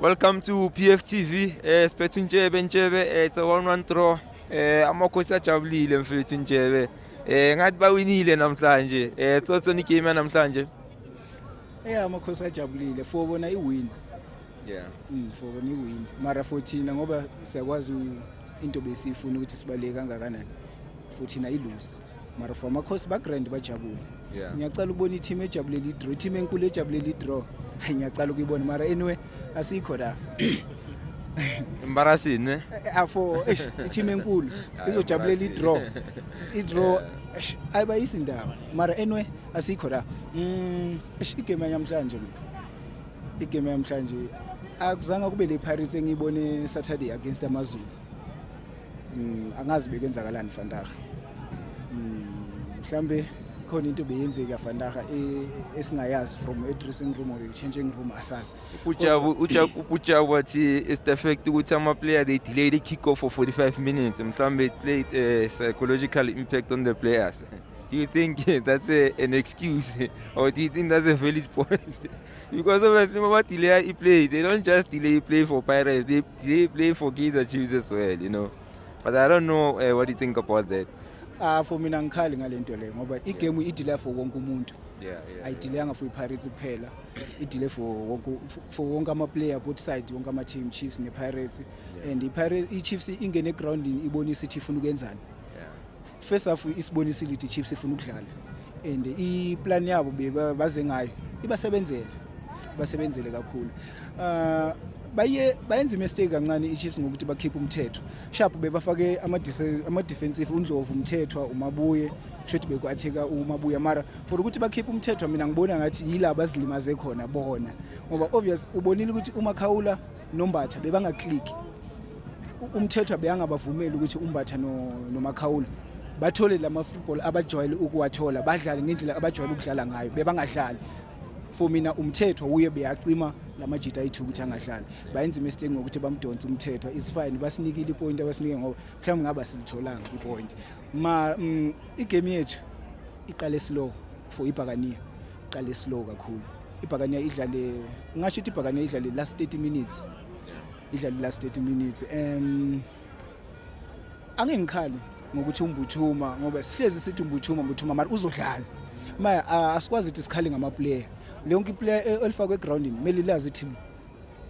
Welcome to PFTV. Siphethe uNtshebe Ntshebe, it's a 1-1 draw. Amakhosi ajabulile, mfethu Ntshebe. Ngathi bawinile namhlanje. Thoughts on igame yanamhlanje? Yeah, amakhosi ajabulile for bona iwin. For bona iwin. Mara for thina, ngoba siyakwazi into besifuna ukuthi sibaleke kangakanani. For thina ilose. Mara for amakhosi ba-grand, bajabule. Ngiyacala ukubona i-team ejabulela i-draw, i-team enkulu ejabulela i-draw. Hayi, ngiyacala ukuyibona, mara anyway asikho la. Embarrassing, ne? For eish, i-team enkulu izojabulela i-draw. I-draw, eish, ayibayisi indaba. Mara anyway asikho la. Eish, igame yanamhlanje mina. Igame yanamhlanje akuzange kube le Pirates engiyibone Saturday against AmaZulu. Angazi bekwenzakalani vandag. Mhlambe khona into beyenzeka vandag esingayazi from a dressing room or a changing room, asazi. Ujabu ujabu ujabu wathi it's the fact ukuthi ama player, they delayed the kick off for 45 minutes. Mhlambe it played a psychological impact on the players. Do you think that's an excuse or do you think that's a valid point? Because obviously when delay play, they don't just delay play for Pirates, they delay play for Kaizer Chiefs as well. But I don't know what you think about that. Ah, for mina ngikhali ngalento le ngoba igame idelay for wonke umuntu. Ayidelayanga for iPirates kuphela, idelay for wonke ama player, both side, wonke ama team, Chiefs nePirates. And iPirates, iChiefs ingene egroundini ibonisa ukuthi ifuna ukwenzani. First half isibonisile ukuthi iChiefs ifuna ukudlala and iplan yabo baze ngayo ibasebenzele, basebenzele kakhulu. Baye bayenza imistake kancane iChiefs ngokuthi bakhiphe uMthethwa sharp, bebafake ama defensive, uNdlovu, uMthethwa, uMabuye, kusho ukuthi beku-attack uMabuya. Mara for ukuthi bakhiphe uMthethwa, mina ngibona ngathi yila bazilimaze khona bona, ngoba obvious ubonile ukuthi uMakhawula noMbatha bebangaclick. UMthethwa beyangabavumeli ukuthi uMbatha noMakhawula bathole lama football abajwayele ukuwathola, badlale ngendlela abajwayele ukudlala ngayo. Bebangadlali. For mina uMthethwa uye beyacima lamajita ayi-2 ukuthi angadlali. Bayenza imistake ngokuthi bamdonse uMthethwa. Is fine, basinikile ipoint abasinike, ngoba mhlawumbe ngabe asilitholanga ipoint. Ma igame yethu iqale slow for ibhakaniya, iqale slow kakhulu ibhakaniya. Idlale, ngisho ukuthi ibhakaniya idlale last 30 minutes, idlale last 30 minutes. Angeke ngikhale ngokuthi uMbuthuma, ngoba sihlezi sithi uMbuthuma, Mbuthuma, mara uzodlala. Maya asikwazi ukuthi sikhale ngama player. Lonke iplayer elifakwe egroundini kumele lazi ukuthi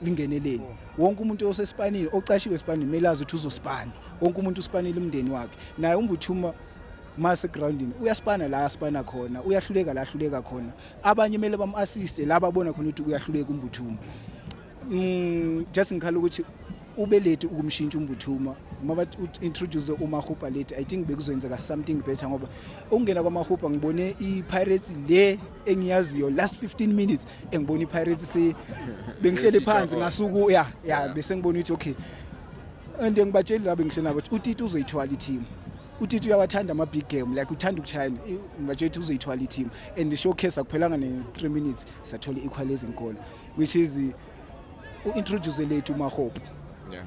lingeneleni. Wonke umuntu osesipanini, ocashiwe esipanini, kumele azi ukuthi uzospana. Wonke umuntu uspanile umndeni wakhe. Naye uMbuthuma mase groundini uyaspana la aspana khona, uyahluleka la ahluleka khona. Abanye kumele bam-assiste la babona khona ukuthi uyahluleka uMbuthuma. Just ngikhala ukuthi ube late ukumshintsha uMbuthuma. Uma introduce uMahupa late, I think bekuzoyenzeka something better, ngoba ukungena kwaMahupa ngibone iPirates le engiyaziyo. Last 15 minutes engibona iPirates, se bengihlele phansi ngasuku ya, bese ngibona ukuthi okay. And ngibatsheli la bengihleli nabo ukuthi uTito uzoyithwala i-team. UTito uyawathanda ama big game, like uthanda ukuchina. Ngibatshela ukuthi uzoyithwala i-team and showcase akuphelanga ne 3 minutes sathola i-equalizing goal, which is u-introduce lethu uMahope. Yeah.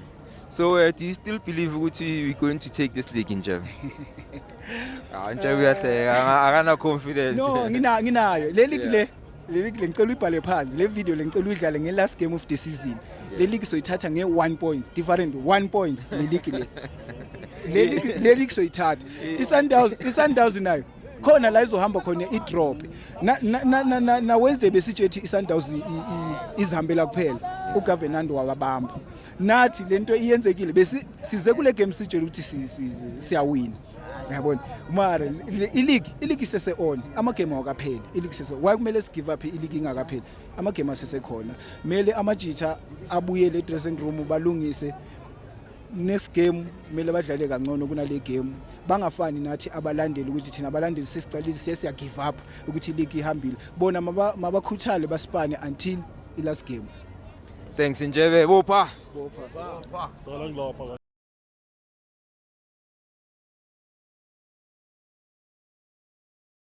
So do you still believe ukuthi we're going to take this league, Njebe? Ah, Njebe uyahleka, akana confidence. No, nginayo le league. Le league le ngicela uyibhale phansi le video le, ngicela uyidlale nge last game of the season. Le league soyithatha nge 1 point different, 1 point. Le league le league soyithatha. iSundowns nayo khona la izohamba khona i-drop na Wednesday. Besitshethi iSundowns izihambela kuphela, uGavin Nando wababamba. Nathi lento iyenzekile, besi size kule game sitshela ukuthi siyawina, uyabona. Mara i-league isese on, amagame awakapheli. I-league sese, why kumele sigive up i-league ingakapheli? Amagame asesekhona. Kumele amajitha abuyele e-dressing room, balungise. Next game kumele badlale kangcono kunale game, bangafani nathi abalandeli, ukuthi thina abalandeli sesicalile, sesiya give up ukuthi i-league ihambile. Bona mabakhuthale, basipane until i-last game. Thanks, Njebe. Bopha. Bopha. Qala ngilapha.